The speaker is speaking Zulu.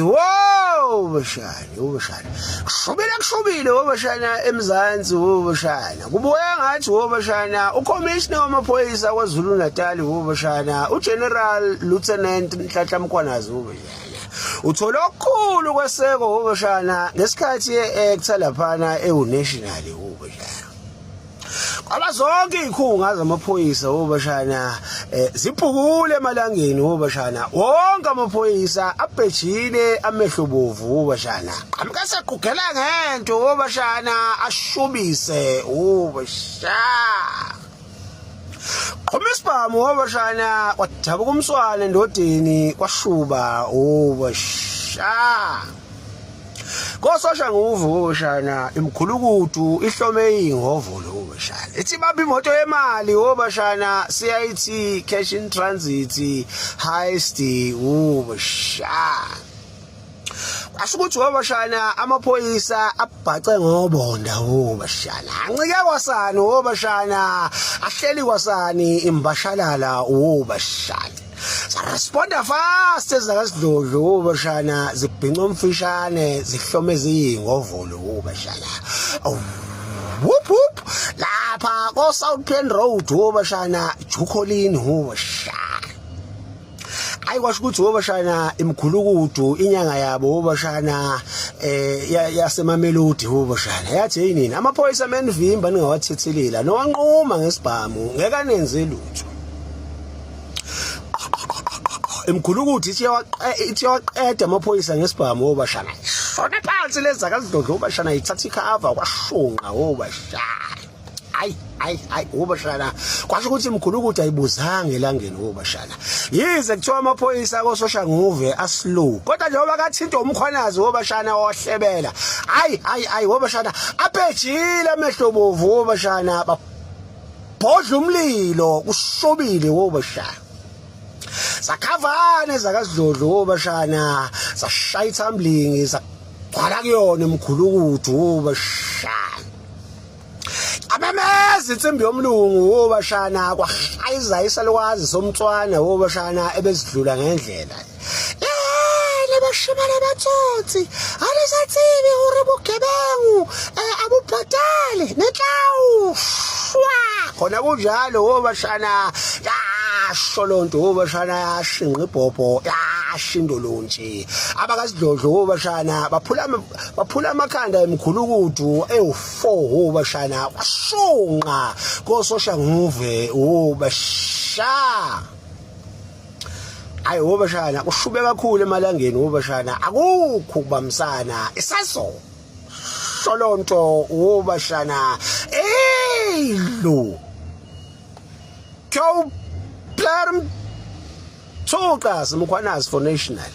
Wow bashana, wo bashana. Kushubile kushubile wo bashana eMzansi wo bashana. Kubuya ngathi wo bashana uCommissioner wamaphoyisa kwaZulu Natal wo bashana, uGeneral Lieutenant Nhlanhla Mkhwanazi wo bashana. Uthola okukhulu kweseko wo bashana ngesikhathi e-actor laphana ewu-national wo bashana. Kwaba zonke izikhunga zamaphoyisa obashana zibhukule emalangeni obashana wonke amaphoyisa abhejile amehlo bovu obashana qhamuka sequgela ngento obashana ashubise obashana qhuma isibhamu obashana kwadabuka umswane endodeni kwashuba obashana Kososha nguvu shana imkhulukudu ihlome ingovolo shana. Ithi baphi imoto yemali woba shana CIT cash in transit heist woba shana. Kwasho ukuthi woba shana amaphoyisa abhace ngobonda woba shana. Ancike kwasani woba shana ahleli kwasani imbashalala woba shana. Saresponda fast ezakasidlodlo ubashana zibhinca umfishane zihlome ziyingovolo ubashana. Whoop whoop lapha ko South Pen Road ubashana Jukholini ubashana. Ayi kwasho ukuthi obashana imkhulukudu inyanga yabo obashana yasemamelodi obashana yathi hey nini amaphoyisa menivimba ningawathethelela nowanquma ngesibhamu ngeke anenze lutho. Emkhulukuthi ithi yawaqeda amaphoyisa ngesibhamu obashana shona phansi lezi akazidlodlo obashana ithatha ikhava kwashunqa obashana hayi hayi hayi obashana kwasho ukuthi imkhulukuthi ayibuzanga elangeni obashana yize kuthiwa amaphoyisa akososhanguve aslow kodwa njengoba kathinta umkhwanazi obashana ohlebela hayi hayi hayi obashana abhejile amehlo bovu obashana bhodla umlilo kushubile wobashana sakhavana ezakasidlodlo wobashana sashaya ithumbling sagcwala kuyona emkhulukudu wobashana amemeza insimbi yomlungu wobashana kwahayiza isalukwazi somtswana wobashana ebezidlula ngendlela lebashimane batsotsi ha le sa tsebe hore bogebengu abubhatale netlawu shwa khona kunjalo wobashana yasho lonto wobashana yashinqa ibhobho yashindolontshi abakasidlodlo wobashana baphula baphula amakhanda emkhulukudu ewu4 wobashana washunqa kososha nguve wobashana Hayi wobashana kushube kakhulu emalangeni wobashana akukho ukubambisana isazo sholonto wobashana hey lo Joe Plerm Thokas Mkhwanazi for national.